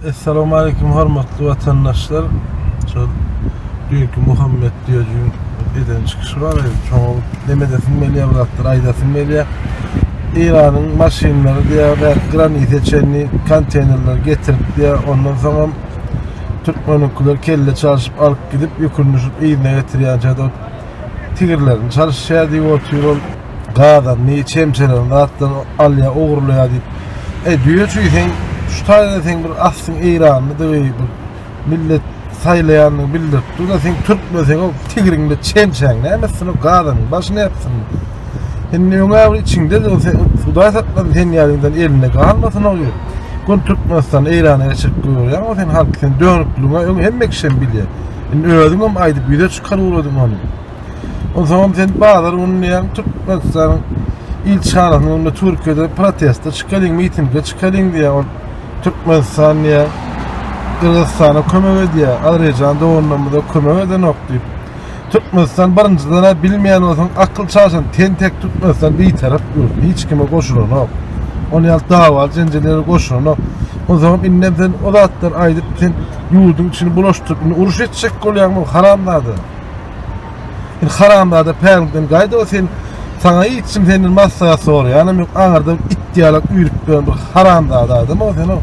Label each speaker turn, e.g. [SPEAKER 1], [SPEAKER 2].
[SPEAKER 1] Essalamu Aleýkum hormatly watandaşlar. Şol düýnki Muhammet Düýejiň eden çykyşy bar. Şoňa nemedesim gelýär, bir zatlar aýdasym gelýär. Eýranyň maşynlary diýär, bäri granise çenli konteýnerler getirip diýär, ondan soňam türkmeniňkiler kelle çalşyp alyp gidip, ýüküni düşüp yzyna getirýänçä-de tigirlerini çalyşýar diýip otyr ol. Gazanyny, çemçelerini zatlaryny alýar, ogurlaýar diýip. Eý, düýe çüý sen şu taýda sen bir aslyň eýranlydygy, bir millet saýlaýandygy bildirip dur-da, sen türkmen sen o tigriň bir çemçäň näme etsin o gazanyň başy nätsin? Indi öňä bir içiňde dur sen Hudaý saklasyn sen ýalyňdan elinde galmasyn o ýurt. Gün Türkmenistan Eýrana geçirip goýberýäň o sen halk sen dönükligiňe öň hemme kişi hem bilýär. Indi özüňem aýdyp ýüze çykaryp ugradyň ony. Onsoňam sen bazar güni diýýäň Türkmenistanyň ilçihanasynyň öňünde Türkiýede proteste çykalyň, mitinge çykalyň diýýär. Ol Türkmenistan diýýär, Gyrgyzystana kömek edýär, Azerbaýjan doganlarymyza kömek edenok diýip. Türkmenistan birinjiden-ä bilmeýän bolsaň akyl çaşan tentek Türkmenistan bitarap ýurt, hiç kime goşulanok. Ony ýaly dawaly jenjellere goşulanok. Onsoňam indem sen o zatlary aýdyp sen ýurduň içini bulaşdyryp indi uruş etjek bolýaňmy haramzada. Sen haramzada päliňden gaýda sen saňa hiç kim senden maslahat soraýanam ýok aňyrda it ýalak üýrüp ýören bir haramzada adam o sen o.